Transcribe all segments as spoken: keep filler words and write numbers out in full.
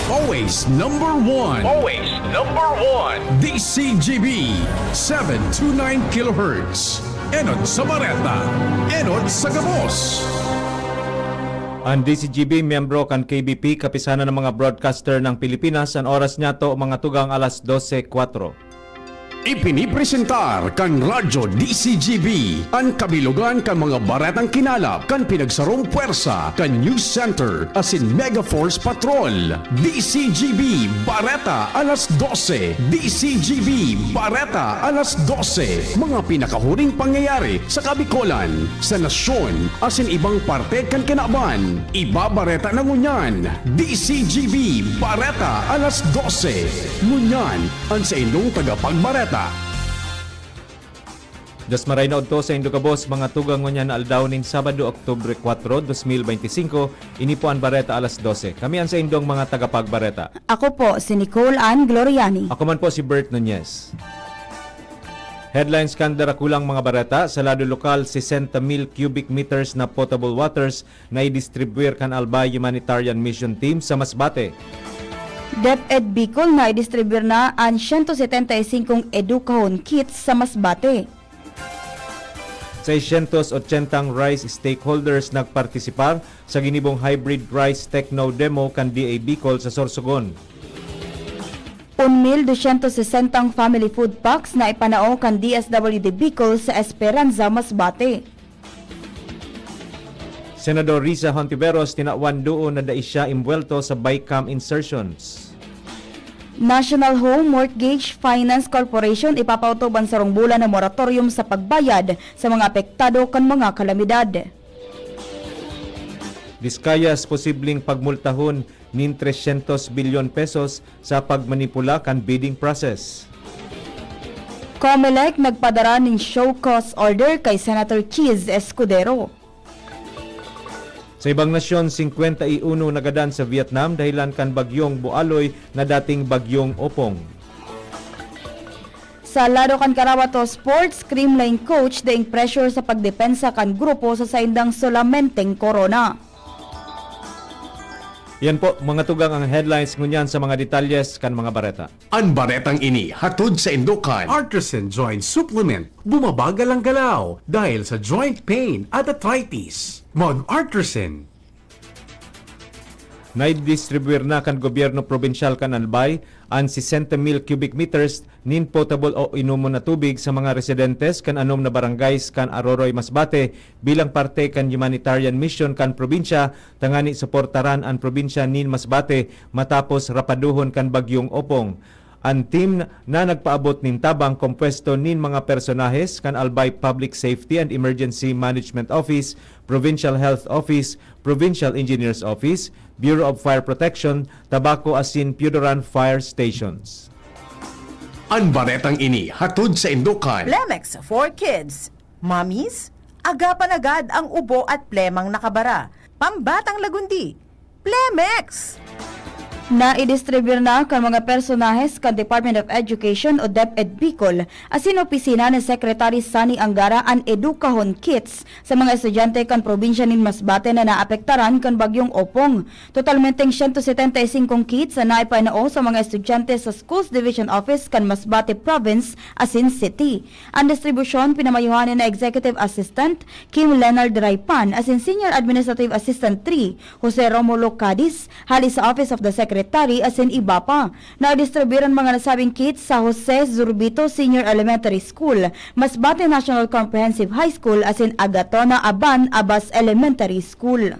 Always number one. Always number one. D C G B, seven two nine kilohertz. Enot sa Bareta. Enot sa Gabos. Ang D C G B, miyembro kan K B P, Kapisanan ng mga Broadcaster ng Pilipinas. Ang oras niyato, mga tugang, alas dose kwatro. Ipinipresentar kan Radyo D C G B an kabilogan kan mga baretang kinalap kan pinagsarong pwersa kan News Center asin Mega Force Patrol. D C G B Bareta alas dose. D C G B Bareta alas dose. Mga pinakahuring pangyayari sa Kabikolan, sa nasyon, asin ibang parte kan kinaban. Ibabareta na ngunyan. D C G B Bareta alas dose. Ngunyan, an saindong tagapagbareta. Diyos maray na udto saindo gabos, mga tugang, ngunyan na aldaw nin Sabado, Oktubre kwatro, dos mil beinti singko. Ini po an Bareta alas dose. Kami an saindong mga tagapagbareta. Ako po si Nicole Ann Gloriani. Ako man po si Bert Nunez. Headlines kan darakulang mga bareta: sa lado lokal, sesenta mil cubic meters na potable waters na idistribuyar kan Albay Humanitarian Mission Team sa Masbate. DepEd Bicol na idistribuyar na an siyento setenta y singkong Educahon kits sa Masbate. Seiscientos ochentang rice stakeholders nagpartisipar sa ginibong hybrid rice techno demo kan D A Bicol sa Sorsogon. Un mil dosyentos sesentang family food packs na ipanao kan D S W D Bicol sa Esperanza, Masbate. Senador Risa Hontiveros tinawan duon na dai siya imbuwelto sa BICAM insertions. National Home Mortgage Finance Corporation ipapautob an sarong bulan na moratorium sa pagbayad sa mga apektado kan mga kalamidad. Discayas posibleng pagmultahon nin tresyentos bilyon pesos sa pagmanipula kan bidding process. Comelec nagpadara nin show cause order kay Senator Chiz Escudero. Sa ibang nasyon, singkwenta y uno nagadan sa Vietnam dahilan kan bagyong Boaloy na dating bagyong Opong. Sa lado kan Karawato Sports, Creamline coach daing pressure sa pagdepensa kan grupo sa saindang solamenteng korona. Yan po, mga tugang, ang headlines ngunyan. Sa mga detalyes kan mga bareta. An baretang ini hatod saindo kan Artisan Joint Supplement. Bumabagal ang galaw dahil sa joint pain at arthritis. Mag-Artisan. Naidistribuir na kan gobyerno probinsyal kan Albay an sesenta mil cubic meters nin potable o inomon na tubig sa mga residentes kan anom na barangays kan Aroroy, Masbate, bilang parte kan humanitarian mission kan probinsya, tangani suportaran an probinsya nin Masbate matapos rapaduhon kan bagyong Opong. An team na nagpaabot nin tabang kompuesto nin mga personahes kan Albay Public Safety and Emergency Management Office, Provincial Health Office, Provincial Engineers Office, Bureau of Fire Protection, Tabaco asin Piodoran Fire Stations. An baretang ini hatod saindo kan Plemex for Kids. Mommies, agapan agad ang ubo at plemang nakabara. Pambatang lagundi, Plemex! Naidistribuyar na kan mga personahes kan Department of Education o DepEd Bicol asin opisina ni Secretary Sonny Angara an Educahon Kits sa mga estudyante kan probinsya nin Masbate na naapektaran kan Bagyong Opong. Totalmenteng siyento setenta y singkong kits an naipainao sa mga estudyante sa Schools Division Office kan Masbate Province asin City. An distribusyon pinamayuhan ni na Executive Assistant Kim Leonard Raipan asin Senior Administrative Assistant three, Jose Romulo Cadiz, hali sa Office of the Secretary asin iba pa. Nadistribuir an mga nasabing kits sa Jose Zurbito Senior Elementary School, Masbate National Comprehensive High School asin Agatona Aban Abas Elementary School.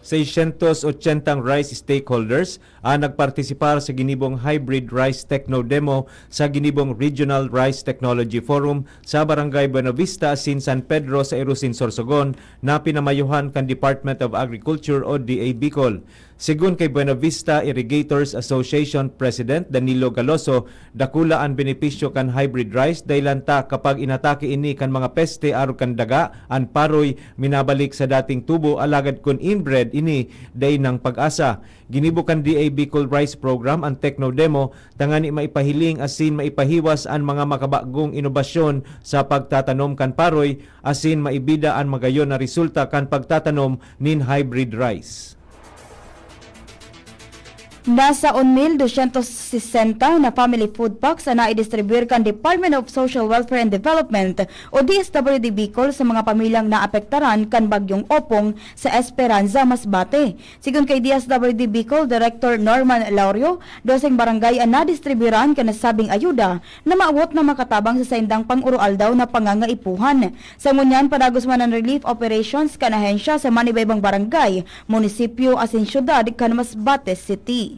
Seiscientos ochentang rice stakeholders ang nagpartisipar sa ginibong Hybrid Rice Techno Demo sa ginibong Regional Rice Technology Forum sa Barangay Buenavista asin San Pedro sa Irusin, Sorsogon, na pinamayuhan kan Department of Agriculture o D A Bicol. Segun kay Buenavista Irrigators Association President Danilo Galoso, dakula an benepisyo kan hybrid rice dahilan ta kapag inatake ini kan mga peste arog kan daga, an paroy minabalik sa dating tubo, alagad kun inbred ini, dai nang pag-asa. Ginibo kan D A Bicol Rice Program an Techno Demo tangani maipahiling asin maipahiwas an mga makabagong inobasyon sa pagtatanom kan paroy asin maibida an magayon na resulta kan pagtatanom nin hybrid rice. Nasa un mil dosyentos sesenta na family food packs an naidistribuyar kan Department of Social Welfare and Development o D S W D Bicol sa mga pamilyang naapektaran kan Bagyong Opong sa Esperanza, Masbate. Sigon kay D S W D Bicol Director Norman Laurio, doseng barangay an nadistribuyar kan nasabing ayuda na maawot na makatabang sa saindang pang-uroaldaw na pangangaipuhan. Sa ngunyan, padagos man an relief operations kan ahensya sa manibaybang barangay, munisipyo asin syudad kan Masbate City.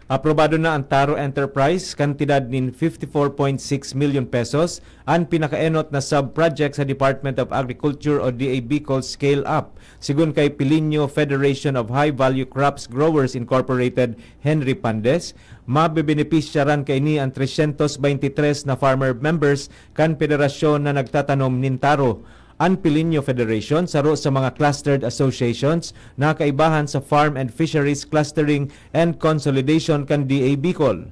Aprobado na an Taro Enterprise, kantidad nin fifty-four point six million pesos, an pinakaenot na sub-project sa Department of Agriculture o D A Bicol Scale Up. Sigon kay Pilinyo Federation of High Value Crops Growers Incorporated, Henry Pandes, mabebenepisyaran kaini an tresyentos beintitres na farmer members kan federasyon na nagtatanom nin taro. An Pilinyo Federation, saro sa mga clustered associations na kaibahan sa Farm and Fisheries Clustering and Consolidation kan D A Bicol.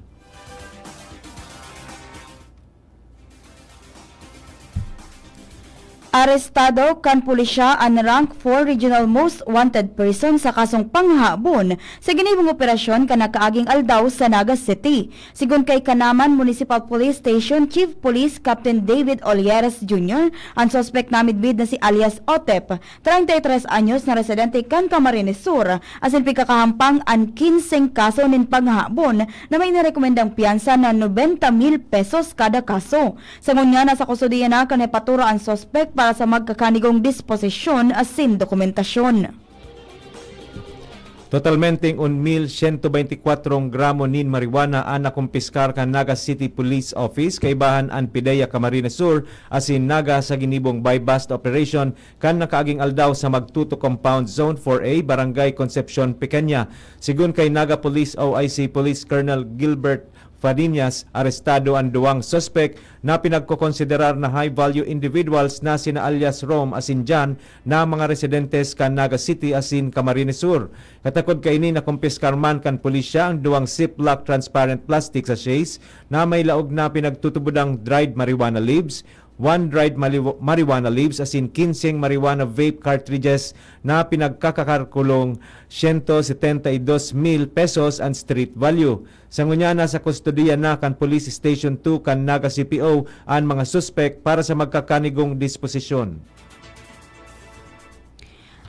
Arestado kan pulisya an rank four regional most wanted person sa kasong panghahabon sa ginibong operasyon kan nakaaging aldaw sa Naga City. Sigon kay Canaman Municipal Police Station Chief Police Captain David Olieres Junior, an suspek na midbid na si alias Otep, treinta y tres anyos na residente kan Camarines Sur, asin pigkakahampang an kinseng kaso nin panghahabon na may nirekomendang piyansa na nobenta mil pesos kada kaso. Sa ngunyan, nasa kustodiya na kan hepatura an suspek para sa magkakanigong disposisyon asin dokumentasyon. Totalmenteng un mil siyento beintikwatro gramo nin marijuana an nakumpiskar kan Naga City Police Office, kaibahan an PDEA Camarines Sur asin Naga sa ginibong buy-bust operation kan nakaaging aldaw sa Magtuto Compound Zone four A, Barangay Concepcion Pequeña. Sigon kay Naga Police O I C Police Colonel Gilbert Fariñas, arestado an duwang suspek na pinagkokonsiderar na high-value individuals na sina alias Rom asin Jan na mga residentes kan Naga City asin Camarines Sur. Katakod kaini, nakumpiskar man kan pulisya ang duwang Ziploc transparent plastic sachets na may laog na pinagtutubodang dried marijuana leaves, one dried maliw-, marijuana leaves asin kinseng marijuana vape cartridges na pinagkakakarkulong siyento setenta y dos mil pesos an street value. Sa ngunyan, nasa kustodiya na kan Police Station two kan Naga C P O an mga suspek para sa magkakanigong disposisyon.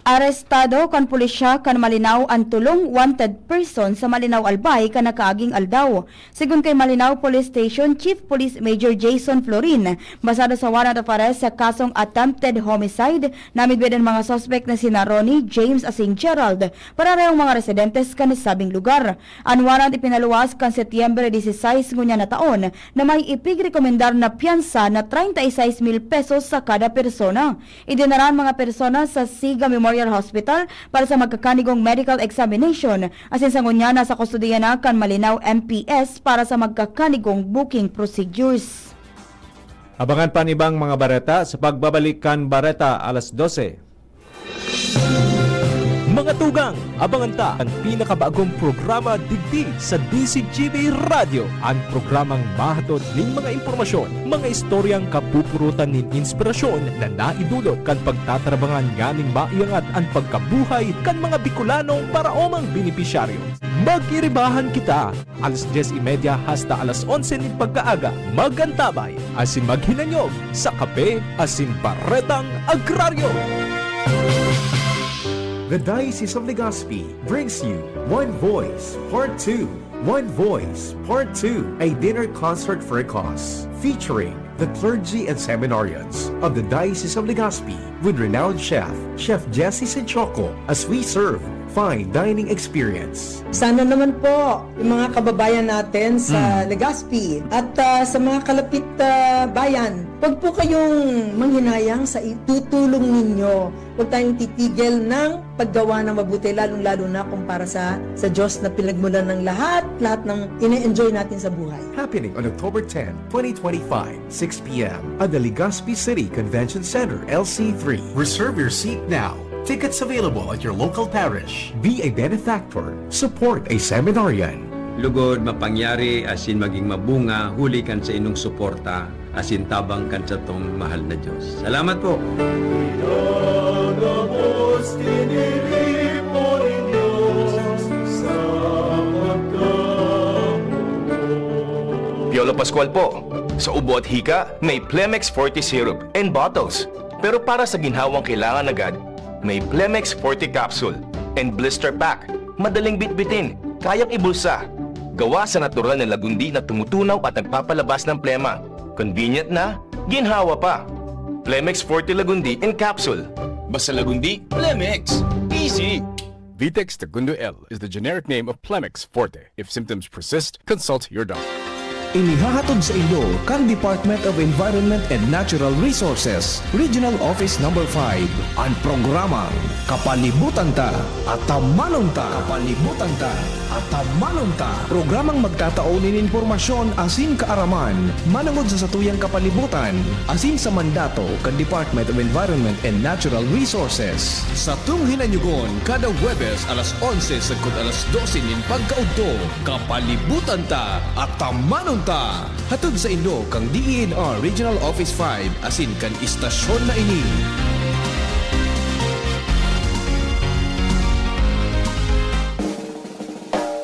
Arestado kan pulisya kan Malinao an tolong wanted person sa Malinao, Albay kan nakaaging aldaw. Sigon kay Malinao Police Station Chief Police Major Jason Florin, basado sa warrant of arrest sa kasong attempted homicide, namidbid an mga suspek na sina Ronnie, James asin Gerald, pararehong mga residentes kan nasabing lugar. An warrant ipinaluwas kan Setyembre dieciséis ngunyan na taon na may ipigrekomendar na piyansa na treinta y seis mil pesos sa kada persona. Idinara an mga persona sa Siga Memorial Hospital para sa magkakanigong medical examination, asin sa ngunyan nasa kustodiya na kan Malinao M P S para sa magkakanigong booking procedures. Abangan pa an ibang mga bareta sa pagbabalik kan Bareta alas dose. Mga tugang, abangan ta an pinakabagong programa digdi sa D Z G B Radyo, an programang mahatod nin mga impormasyon, mga istoryang kapupurutan nin inspirasyon na naidulot kan pagtatarabangan nganing maiangat an pagkabuhay kan mga Bicolanong paraomang benepisyaryo. Mag-iribahan kita! Alas dyes y media hasta alas onse nin pagkaaga, mag-antabay asin maghinanyog sa Kape asin Baretang Agraryo. The Diocese of Legazpi brings you One Voice Part two. One Voice Part two, a dinner concert for a cause, featuring the clergy and seminarians of the Diocese of Legazpi with renowned chef, Chef Jesse Sinchoco, as we serve fine dining experience. Sana naman po yung mga kababayan natin sa Mm. Legazpi at, ah, sa mga kalapit, ah, bayan, wag po kayong manghinayang sa itutulong ninyo. Wag tayong titigil ng paggawa ng mabuti, lalong-lalo na kung para sa, sa Diyos na pinagmulan ng lahat, lahat ng ine-enjoy natin sa buhay. Happening on October ten, twenty twenty-five, six p m at the Legazpi City Convention Center, L C three. Reserve your seat now. Tickets available at your local parish. Be a benefactor. Support a seminarian. Lugod, mapangyari, asin maging mabunga huli kan saindong suporta asin tabang kan satong mahal na Diyos. Salamat po! Pinagabos, tiniripo nin Diyos. Pascual po. Sa ubo at hika, may Plemex Forte Syrup and bottles. Pero para sa ginhawang kailangan agad, may Plemex Forte Capsule and Blister Pack. Madaling bitbitin, kayang ibulsa. Gawa sa natural na lagundi na tumutunaw at nagpapalabas ng plema. Convenient na, ginhawa pa. Plemex Forte Lagundi in Capsule. Basta Lagundi, Plemex. Easy! Vitex Tagundo L is the generic name of Plemex Forte. If symptoms persist, consult your doctor. Inihahatod sa inyo kan Department of Environment and Natural Resources, Regional Office Number five, an programang Kapalibutan Ta, Atamanon Ta. Kapalibutan Ta, Atamanon Ta. Programang magtatao nin impormasyon asin kaaraman manongod sa satuyang kapalibutan asin sa mandato kan Department of Environment and Natural Resources. Satong hinanyugon kada Huwebes alas onse sagkod alas dose nin pagkaudto, Kapalibutan Ta, Atamanon Ta. Hatod sa inyo kan D E N R Regional Office five asin kan istasyon na ini.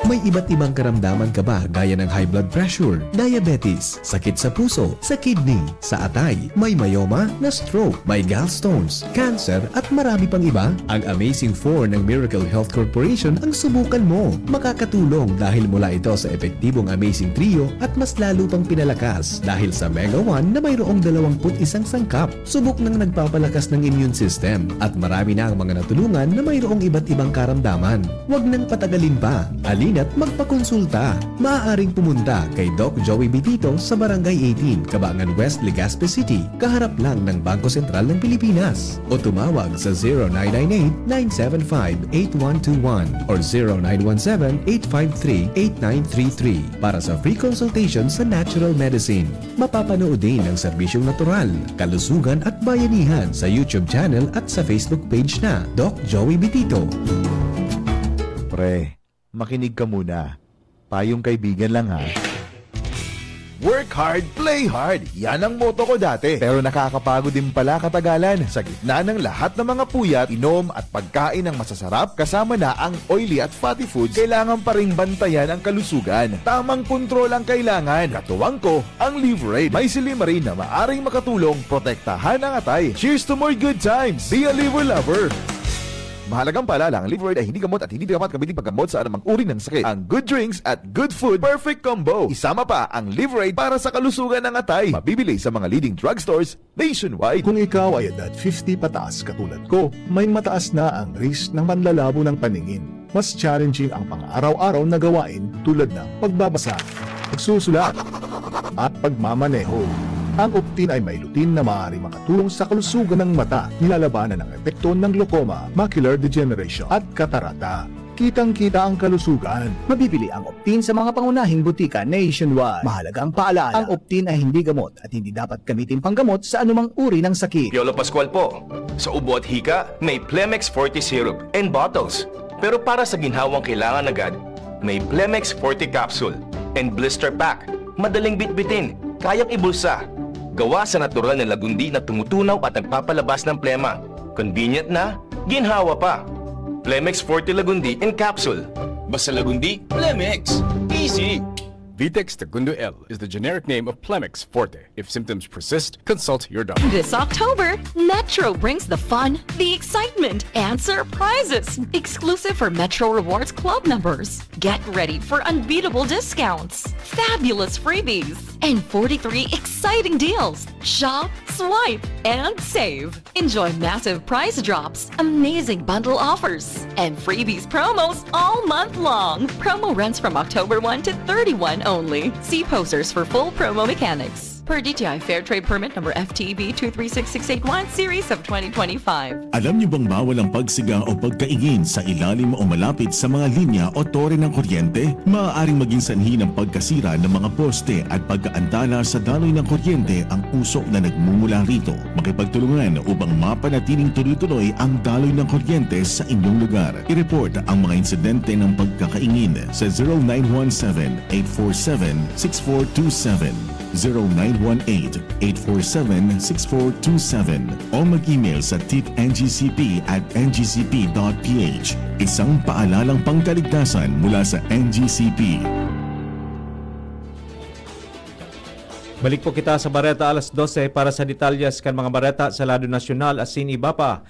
May iba't ibang karamdaman ka ba, gaya ng high blood pressure, diabetes, sakit sa puso, sa kidney, sa atay, may myoma, na-stroke, may gallstones, cancer, at marami pang iba? Ang Amazing four ng Miracle Health Corporation ang subukan mo. Makakatulong dahil mula ito sa epektibong Amazing Trio at mas lalo pang pinalakas dahil sa Mega one na mayroong dalawampu't isang sangkap. Subok nang nagpapalakas ng immune system at marami na ang mga natulungan na mayroong iba't ibang karamdaman. Huwag nang patagalin pa. Halina't magpakonsulta. Maaaring pumunta kay Doc Joey Bitito sa Barangay eighteen, Cabangan West, Legazpi City, kaharap lang ng Bangko Sentral ng Pilipinas. O tumawag sa zero nine nine eight, nine seven five, eight one two one or zero nine one seven, eight five three, eight nine three three para sa free consultation sa natural medicine. Mapapanood din ang serbisyong natural, kalusugan at bayanihan sa YouTube channel at sa Facebook page na Doc Joey Bitito. Pre, makinig ka muna. Payong kaibigan lang, ha. Work hard, play hard. Yan ang motto ko dati. Pero nakakapagod din pala katagalan. Sa gitna ng lahat ng mga puyat, inom at pagkain ng masasarap, kasama na ang oily at fatty foods, kailangan pa ring bantayan ang kalusugan. Tamang kontrol ang kailangan. Katuwang ko, ang Liverade. May silymarin na maaring makatulong protektahan ang atay. Cheers to more good times! Be a Liver Lover! Mahalagang paalala, ang Liverade ay hindi gamot at hindi dapat gamitin paggamot sa anumang uri ng sakit. Ang good drinks at good food, perfect combo. Isama pa ang Liverade para sa kalusugan ng atay. Mabibili sa mga leading drugstores nationwide. Kung ikaw ay edad fifty pataas katulad ko, may mataas na ang risk ng panlalabo ng paningin. Mas challenging ang pang-araw-araw na gawain tulad ng pagbabasa, pagsusulat, at pagmamaneho. Ang Optin ay may lutein na maaaring makatulong sa kalusugan ng mata, nilalabanan ang epekto ng glaucoma, macular degeneration, at katarata. Kitang-kita ang kalusugan. Mabibili ang Optin sa mga pangunahing butika nationwide. Mahalagang paalala, ang Optin ay hindi gamot at hindi dapat gamitin panggamot sa anumang uri ng sakit. Piolo Pascual po. Sa ubo at hika, may Plemex Forte Syrup and bottles. Pero para sa ginhawang kailangan agad, may Plemex Forte Capsule and Blister Pack. Madaling bitbitin, kayang ibulsa. Gawa sa natural na lagundi na tumutunaw at nagpapalabas ng plema. Convenient na, ginhawa pa. Plemex Forte Lagundi in Capsule. Basta Lagundi, Plemex. Easy! Vitex Tagundo L is the generic name of Plemex Forte. If symptoms persist, consult your doctor. This October, Metro brings the fun, the excitement, and surprises. Exclusive for Metro Rewards Club members. Get ready for unbeatable discounts, fabulous freebies, and forty-three exciting deals. Shop, swipe, and save. Enjoy massive price drops, amazing bundle offers, and freebies promos all month long. Promo runs from October one to thirty-one only. See posters for full promo mechanics. Per D T I Fair Trade Permit number F T B two three six six eight one series of twenty twenty-five. Alam niyo bang bawal ang pagsiga o pagkaingin sa ilalim o malapit sa mga linya o tore ng kuryente? Maaaring maging sanhi ng pagkasira ng mga poste at pagkaantala sa daloy ng kuryente ang usok na nagmumula rito. Makipagtulungan upang mapanatiling tuloy-tuloy ang daloy ng kuryente sa inyong lugar. I-report ang mga insidente ng pagkakaingin sa zero nine one seven, eight four seven, six four two seven, zero nine one eight, eight four seven, six four two seven o mag-email sa tip N G C P at N G C P dot P H. Isang paalalang pangkaligtasan mula sa N G C P. Balik po kita sa bareta alas dose para sa detalyes kan mga bareta sa lado nasyonal asin iba pa.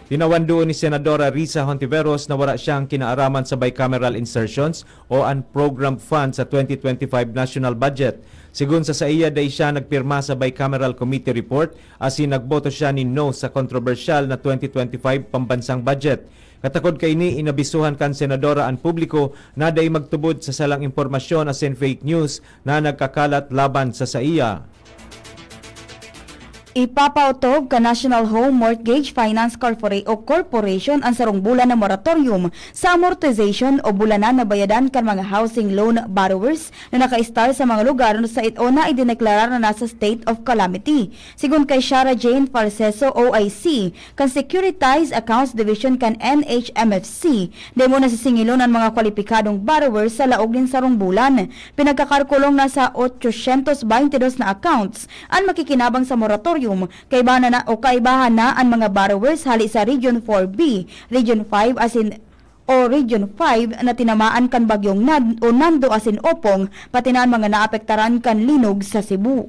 Tinawan duon ni Senadora Risa Hontiveros na wala siyang kinaaraman sa bicameral insertions o unprogrammed fund sa twenty twenty-five national budget. Sigon sa saiya, dai siya nagpirma sa bicameral committee report asin nagboto siya nin no sa kontrobersyal na twenty twenty-five pambansang budget. Katakod kaini, inabisohan kan senadora an publiko na dai magtubod sa salang impormasyon asin fake news na nagkakalat laban sa saiya. Ipapaotob kan National Home Mortgage Finance Corpora-, o Corporation an sarong bulan na moratorium sa amortization o bulanan na bayadan kan mga housing loan borrowers na naka-estar sa mga lugar na sa it-, o na idineklara na nasa state of calamity. Sigon kay Shara Jane Farceso, O I C, kan Securitized Accounts Division kan N H M F C, dai mo nasisingilon an mga kwalipikadong borrowers sa laog nin sarong bulan. Pinagkakalkulong na sa ochocientos baynte dos na accounts an makikinabang sa moratorium, kaibahan na, o kaibahan na an mga borrowers hali sa Region four B, Region five asin, o Region five na tinamaan kan bagyong Nad-, o Nando asin Opong, pati na an mga naapektaran kan linog sa Cebu.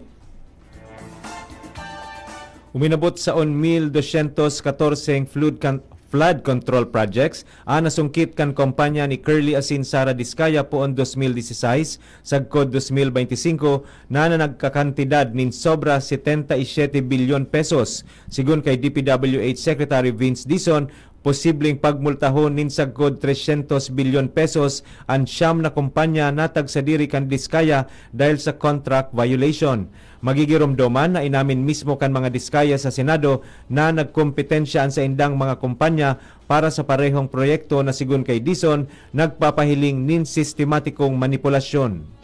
Uminabot sa mil dosyentos katorse flood con-, flood control projects an nasungkit kan kompanya ni Curly asin Sara Discaya poon dos mil disisais, sagkod dos mil bayntisingko na, na nagkakantidad nin sobra setenta y siete bilyon pesos. Sigon kay D P W H Secretary Vince Dizon, posibleng pagmultahon nin sagkod tresyentos bilyon pesos an siyam na kompanya na tagsadiri kan Discaya dahil sa contract violation. Magigiromdoman na inamin mismo kan mga Discaya sa Senado na nagkompetensya an saindang mga kompanya para sa parehong proyekto na, sigon kay Dizon, nagpapahiling nin sistematikong manipulasyon.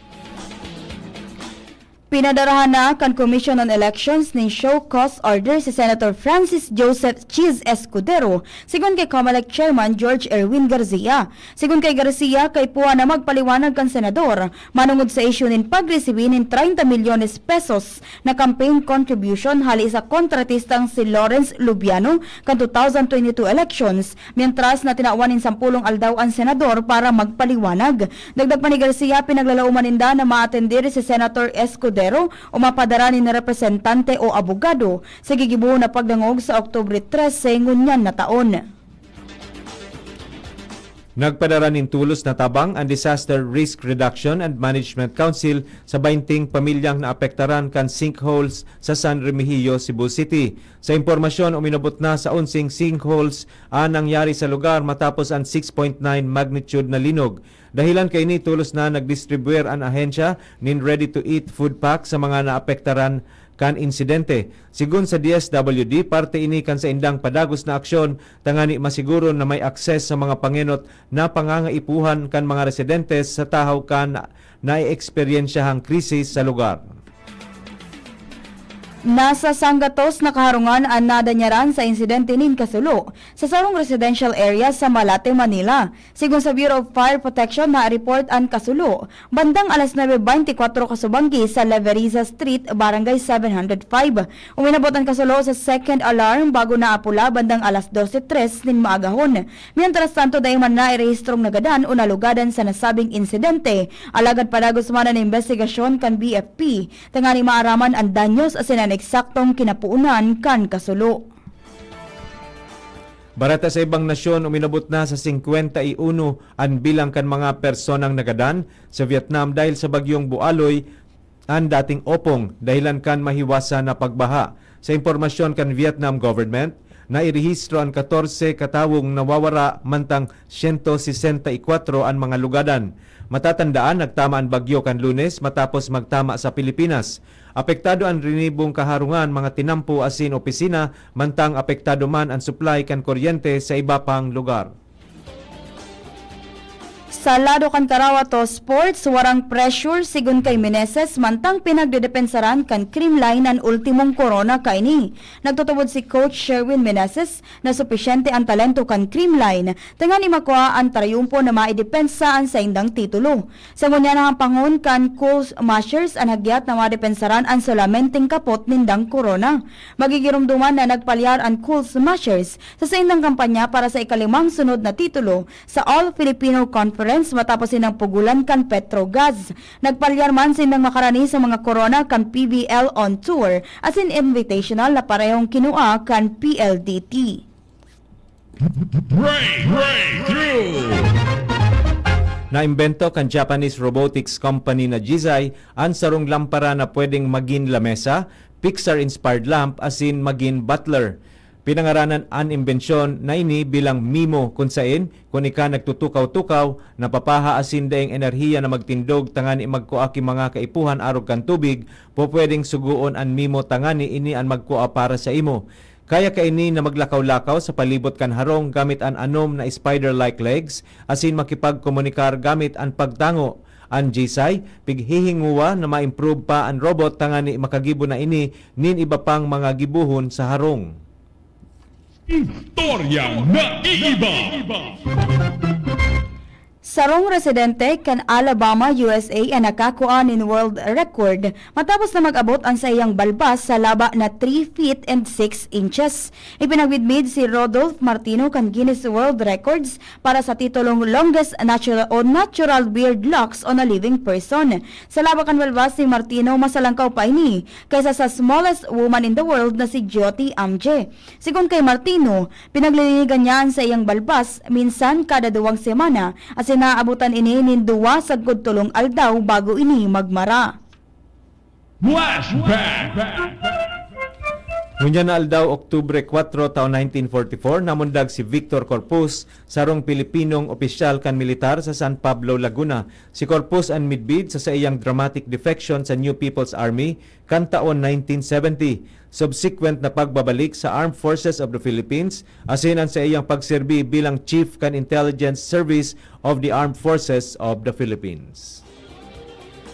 Pinadarahan na kan Commission on Elections nin show cause order si Senator Francis Joseph Chiz Escudero, sigon kay Comelec Chairman George Erwin Garcia. Sigon kay Garcia, kaipuhan na magpaliwanag kan senador manongod sa isyu nin pagresibi nin treinta milyones pesos na campaign contribution hali sa kontratistang si Lawrence Lubiano kan two thousand twenty-two elections, mientras na tinawan nin sampolong aldaw an senador para magpaliwanag. Dagdag pa ni Garcia, pinaglalauman ninda na maatendir si Senator Escudero o mapadara nin representante o abogado sa gigibo na pagdangog sa Oktubre trese ngunyan na taon. Nagpadara nin tolos na tabang an Disaster Risk Reduction and Management Council sa baynting pamilyang naapektaran kan sinkholes sa San Remigio, Cebu City. Sa impormasyon, uminabot na sa onseng sinkholes an nangyari sa lugar matapos an six point nine magnitude na linog. Dahilan kaini, tolos na nagdistribuyar an ahensya nin ready-to-eat food pack sa mga naapektaran kan insidente. Sigon sa D S W D, parte ini kan saindang padagos na aksyon tangani masiguro na may akses sa mga pangenot na pangangaipuhan kan mga residente sa tahaw kan naeeksperyensyahang krisis sa lugar. Nasa sanggatos na kaharungan an nadanyaran sa insidente nin kasulo sa sarong residential area sa Malate, Manila. Sigon sa Bureau of Fire Protection, na-report an kasulo bandang alas nuebe beintikwatro kasubanggi sa Leverisa Street, Barangay seven hundred five. Uminabot an kasulo sa second alarm bago naapula bandang alas dose tres nin maagahon. Mientras tanto, dai man nairehistrong nagadan o nalugadan sa nasabing insidente, alagad padagos man an imbestigasyon kan B F P tangani maaraman an danyos asin an eksaktong kinapuonan kan kasulo. Bareta sa ibang nasyon, uminabot na sa singkwenta y uno an bilang kan mga personang nagadan sa Vietnam dahil sa bagyong Bualoy, an dating Opong, dahilan kan mahiwasan na pagbaha. Sa impormasyon kan Vietnam government, nairehistro an katorse ka tawong nawawara, mantang siyento sesenta y kwatro an mga lugadan. Matatandaan, nagtama an bagyo kan Lunes matapos magtama sa Pilipinas. Apektado an rinibong kaharungan, mga tinampo asin opisina, mantang apektado man an supply kan kuryente sa iba pang lugar. Sa lado kan karawato sports, warang pressure sigon kay Meneses, mantang pinagdedepensaran kan Creamline an ultimong korona kaini. Nagtutubod si Coach Sherwin Meneses na supisyente an talento kan Creamline tangani makua an trayumpo na maidepensa an saindang titulo. Sa ngunyan na hampangon kan Cool Smashers an hagyat na madepensaran an solamenteng kapot nindang korona. Magigiromdoman na nagpalyar an Cool Smashers sa saindang kampanya para sa ikalimang sunod na titulo sa All Filipino Conference conference matapos sinang pugulan kan Petrogas. Nagpalyar man sindang makarani sa mga korona kan P B L on Tour asin Invitational na parehong kinua kan P L D T. Breakthrough! Naimbento kan Japanese robotics company na Jisai an sarong lampara na pwedeng magin lamesa, Pixar-inspired lamp, asin magin butler. Pinangaranan an imbensyon na ini bilang Mimo, kun saen, kun ika nagtutukaw-tukaw, napapaha asin daing enerhiya na magtindog tangani magkua ki mga kaipuhan arog kan tubig, pupwedeng sugoon an Mimo tangani ini an magkua para sa imo. Kaya kaini na maglakaw-lakaw sa palibot kan harong gamit an anom na spider-like legs asin makipagkomunikar gamit an pagtango. An Jisai, pighihingowa na ma-improve pa an robot tangani makagibo na ini nin iba pang mga gibohon sa harong. Istorya na iiba. Sarong residente kan Alabama, U S A, an nakakua nin world record matapos na mag-abot an saiyang balbas sa laba na three feet and six inches. Ipinagmidmid si Rodolph Martino kan Guinness World Records para sa titulong Longest Natural o Natural Beard Locks on a Living Person. Sa laba kan balbas ni Martino, masalangkaw pa ini kaysa sa smallest woman in the world na si Jyoti Amge. Sigon kay Martino, pinaglilinigan niya an saiyang balbas minsan kada duwang semana, asin naaabotan ini nin duwa sagkod tolong aldaw bago ini magmara. Flashback! Ngunyan na aldaw, Oktubre kwatro, taon nineteen forty-four, namundag si Victor Corpuz, sarong Pilipinong opisyal kan militar sa San Pablo, Laguna. Si Corpuz an midbid sa saiyang dramatic defection sa New People's Army kan taon nineteen seventy, subsequent na pagbabalik sa Armed Forces of the Philippines, asin an saiyang pagserbi bilang Chief kan Intelligence Service of the Armed Forces of the Philippines.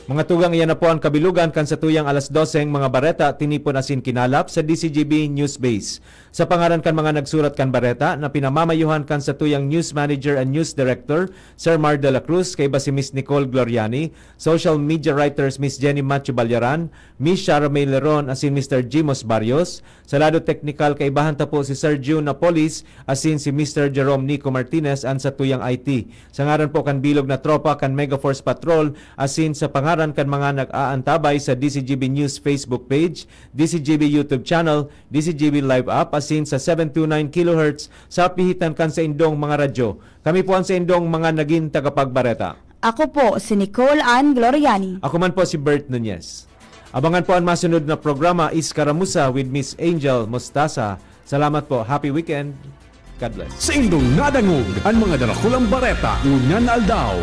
Mga tugang, iyan na po an kabilugan kan satuyang alas doseng mga bareta, tinipon asin kinalap sa D C G B News Base. Sa pangaran kan mga nagsurat kan bareta na pinamamayuhan kan satuyang news manager and news director, Sir Mar de la Cruz, kaiba si Miss Nicole Gloriani, social media writers Miss Jenny Macho Balyaran, Miss Shara May Leron, asin Mister Jimos Barrios. Sa lado teknikal, kaibahan ta po si Sir June Napolis asin si Mister Jerome Nico Martinez, an satuyang I T. Sa ngaran po kan bilog na tropa kan Mega Force Patrol asin sa pangaran kan mga nag-aantabay sa D C G B News Facebook page, D C G B YouTube channel, D C G B Live app, asin sa seven two nine kilohertz sa pihitan kan saindong mga radyo. Kami po an saindong mga nagin tagapagbareta. Ako po si Nicole Ann Gloriani. Ako man po si Bert Nunez. Abangan po an masunod na programa, Iskaramuza with Miss Angel Mostaza. Salamat po. Happy weekend. God bless. Saindong nadangog an mga darakulang bareta ngunyan na aldaw.